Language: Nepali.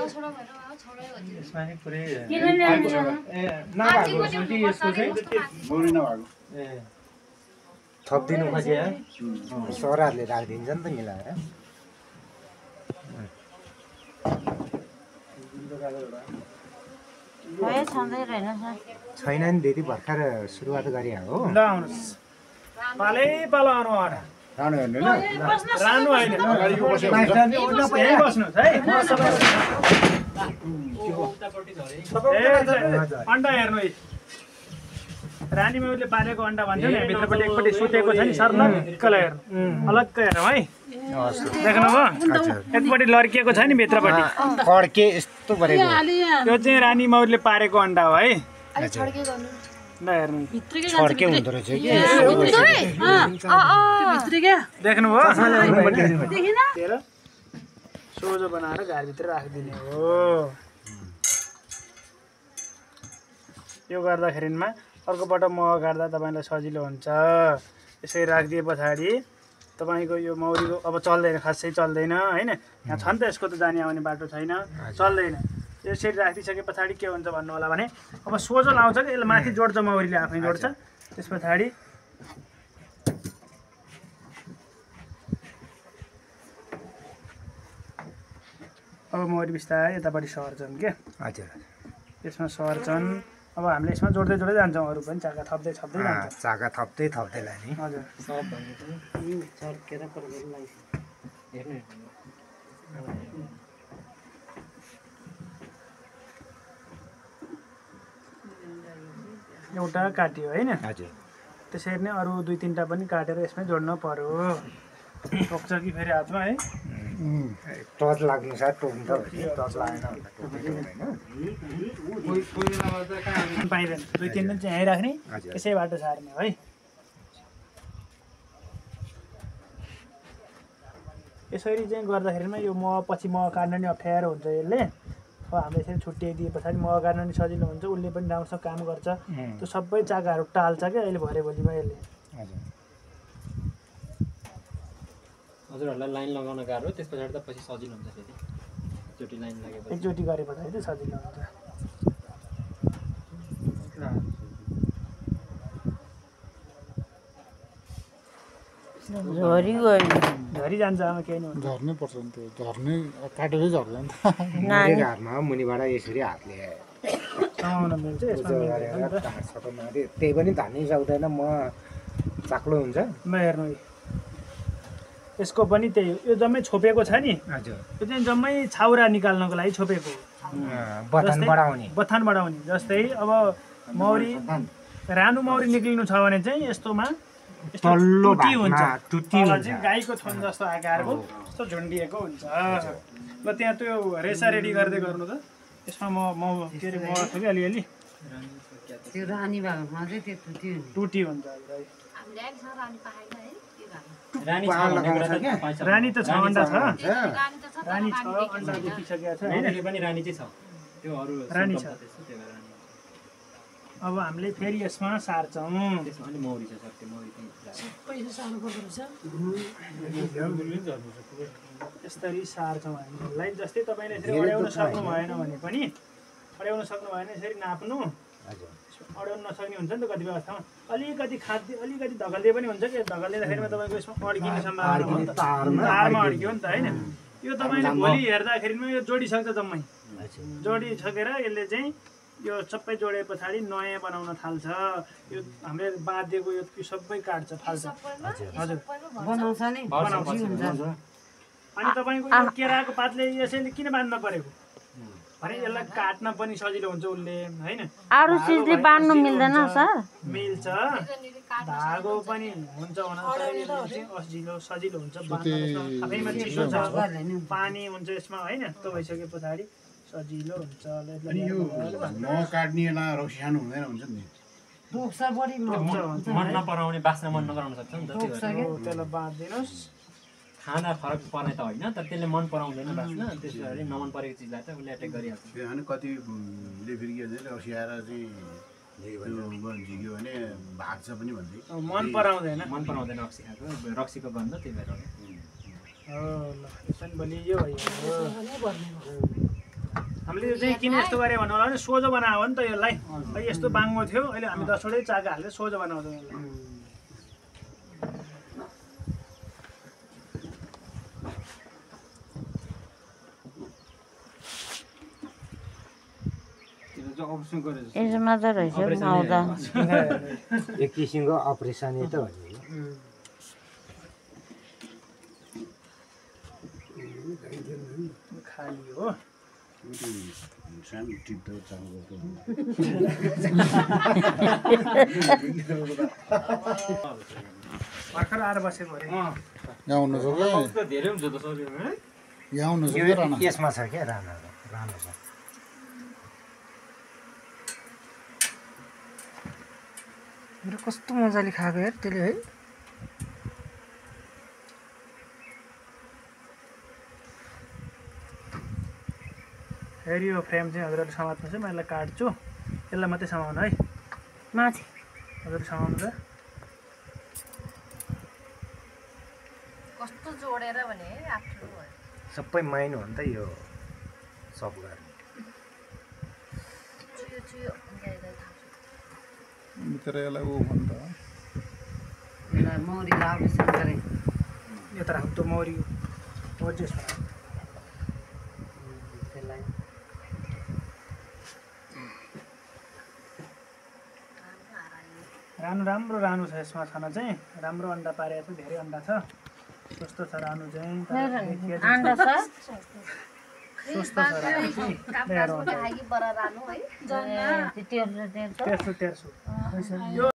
यसमा नि पुरै नभएको छ कि यसको चाहिँ मौरी नभएको ए थपिदिनु खोजे है सराहरूले राखिदिन्छ नि त मिलाएर छैन नि दिदी भर्खर सुरुवात गरे हो ल आउनुहोस् पालै पालो आउनु अगाडि रानो हेर्नु रानो होइन अगाडिको बस्यो हुन्छ यहीँ बस्नुहोस् है अन्डा हेर्नु है रानी मौरीले पालेको अन्डा भन्छ नि भित्रपट्टि एकपट्टि सुतेको छ नि सर्लक्कलाई हेर्नु अलग्गै हेरौँ है देख्नुभयो एकपट्टि लड्किएको छ नि भित्रपट्टि फड्के यस्तो गरेको यो चाहिँ रानी मौरीले पारेको अन्डा हो है ल हेर्नु फड्के हुँदो रहेछ कि देख्नुभयो सोझो बनाएर घरभित्र राखिदिने हो यो गर्दाखेरिमा अर्कोपल्ट मह गाड्दा तपाईँलाई सजिलो हुन्छ यसरी राखिदिए पछाडि तपाईँको यो मौरीको अब चल्दैन खासै चल्दैन होइन यहाँ छ नि त यसको त जाने आउने बाटो छैन चल्दैन यसरी राखिदिइसके पछाडि के हुन्छ भन्नु होला भने अब सोझो लाउँछ कि यसले माथि जोड्छ मौरीले आफै जोड्छ त्यस पछाडि अब मौरी बिस्तारै यतापट्टि सर्छन् के हजुर यसमा सर्छन् अब हामीले यसमा जोड्दै जोड्दै जान्छौँ अरू पनि चाका थप्दै थप्दै जान्छ चाका थप्दै थप्दै लाने हजुर एउटा काट्यो होइन हजुर त्यसरी नै अरू 2-3टा पनि काटेर यसमै जोड्नु पर्यो टोक्छ कि फेरि हातमा है टच लाग्नु साथ टोक्नु त टच लागेन पाइँदैन 2-3 दिन चाहिँ यहीँ राख्ने त्यसैबाट सार्ने है यसरी चाहिँ गर्दाखेरिमा यो पछि मह काट्न नि अप्ठ्यारो हुन्छ यसले अब हामीले यसरी छुट्याइदिए पछाडि मह काट्न नि सजिलो हुन्छ उसले पनि राम्रोसँग काम गर्छ त्यो सबै चाकाहरू टाल्छ क्या अहिले भरे भोलिमा यसले हजुरहरूलाई लाइन लगाउन गाह्रो त्यस पछाडि त पछि सजिलो हुन्छ फेरि एकचोटि लाइन लागेपछि एकचोटि गरे पछाडि चाहिँ सजिलो हुन्छ झरी जान्छ आमा केही नहुन्छ झर्नै पर्छ नि त्यो झर्नै काटेरै झर्दैन घरमा मुनिबाट यसरी हातले समाउन मिल्छ यसमा त्यही पनि धानै सक्दैन म चाक्लो हुन्छ म हेर्नु यसको पनि त्यही यो जम्मै छोपेको छ नि हजुर यो चाहिँ जम्मै छाउरा निकाल्नको लागि छोपेको बथान बढाउने जस्तै अब मौरी रानो मौरी निक्लिनु छ भने चाहिँ यस्तोमा टुटी हुन्छ गाईको थन जस्तो आकारको यस्तो झुन्डिएको हुन्छ ल त्यहाँ त्यो रेसा रेडी गर्दै गर्नु त यसमा म के अरे मह थियो कि अलिअलि त्यो रानी भागमा चाहिँ त्यो टुटी हुन्छ रानी त छ अन्डा छ रानी छ अन्डा देखिसकेको छ होइन पनि रानी चाहिँ छ त्यो अरू रानी छ अब हामीले फेरि यसमा सार्छौँ त्यसमा अलि मौरी छ सर त्यो मौरी यसरी सार्छौँ हामीलाई जस्तै तपाईँले यसरी अड्याउन सक्नु भएन भने पनि अड्याउन सक्नु भएन यसरी नाप्नु अड्याउन नसक्ने हुन्छ नि त कति अवस्थामा अलिकति खाद्य अलिकति धकल्दै पनि हुन्छ कि धकल्दैखेरिमा तपाईँको यसमा अड्किने सम्भावना हो नि त तारमा अड्क्यो नि त होइन यो तपाईँले भोलि हेर्दाखेरिमा यो जोडिसक्छ जम्मै जोडिसकेर यसले चाहिँ यो सबै जोडे पछाडि नयाँ बनाउन थाल्छ यो हामीले बाँधेको यो सबै काट्छ फाल्छ हजुर बनाउँछ नि अनि तपाईँको यो केराको पातले यसैले किन बाँध्न परेको भने यसलाई काट्न पनि सजिलो हुन्छ उसले होइन अरू चिजले बाँध्नु मिल्दैन सर मिल्छ धागो पनि हुन्छ सजिलो हुन्छ आफैमा चिसो छ पानी हुन्छ यसमा होइन त्यो भइसके पछाडि सजिलो हुन्छ मह काट्नेलाई रक्सी खानु हुँदैन हुन्छ नि मन नपराउने बास्ना मन नपराउन सक्छ नि त त्यसलाई बाँधिदिनुहोस् खाँदा फरक पर्ने त होइन तर त्यसले मन पराउँदैन बास्ना त्यसरी नमन परेको चिजलाई त उसले एट्याक गरिहाल्छ त्यो होइन कतिले फेरि के भन्छ रक्सी खाएर चाहिँ झिक्यो भने भाग्छ पनि भन्दै मन पराउँदैन रक्सी खाएको रक्सीको गन्ध त्यही भएर हो ल यसो नि बलियो भयो यो चाहिँ किन यस्तो गरे भन्नु होला भने सोझो बनायो भने त यसलाई यस्तो बाङ्गो थियो अहिले हामी 10 वटै चाका हालेर सोझो बनाउँछौँ यसलाई यसो मजा रहेछ आउँदा एक किसिमको अपरेसनै त हो नि खाली हो सानो टिप्दो चामलको भर्खर आएर बसेको अरे यहाँ हुनु सक्यो धेरै हुन्छ त शरीरमा यहाँ हुनु सक्यो राणा यसमा छ क्या रानो छ मेरो कस्तो मजाले खाएको यार त्यसले है फेरि यो फ्रेम चाहिँ हजुरहरूले समात्नु चाहिँ म यसलाई काट्छु यसलाई मात्रै समाउनु है माथि हजुर समाउनु त कस्तो जोडेर भने आफ्नो सबै माइन हो नि त यो सब गर्ने चुयो चुयो भित्र यसलाई ऊ भन्छ यसलाई मौरी लाउनेछ गरे यो त राख्दो मौरी ओजेस त्यसलाई राम्रो रानु छ यसमा खाना चाहिँ राम्रो अन्डा पारेको छ धेरै अन्डा छ कस्तो छ रानु चाहिँ अन्डा छ स्वस्थ छ रानु चाहिँ कामकाजको लागि बरा रानु है तेर्सो तेर्सो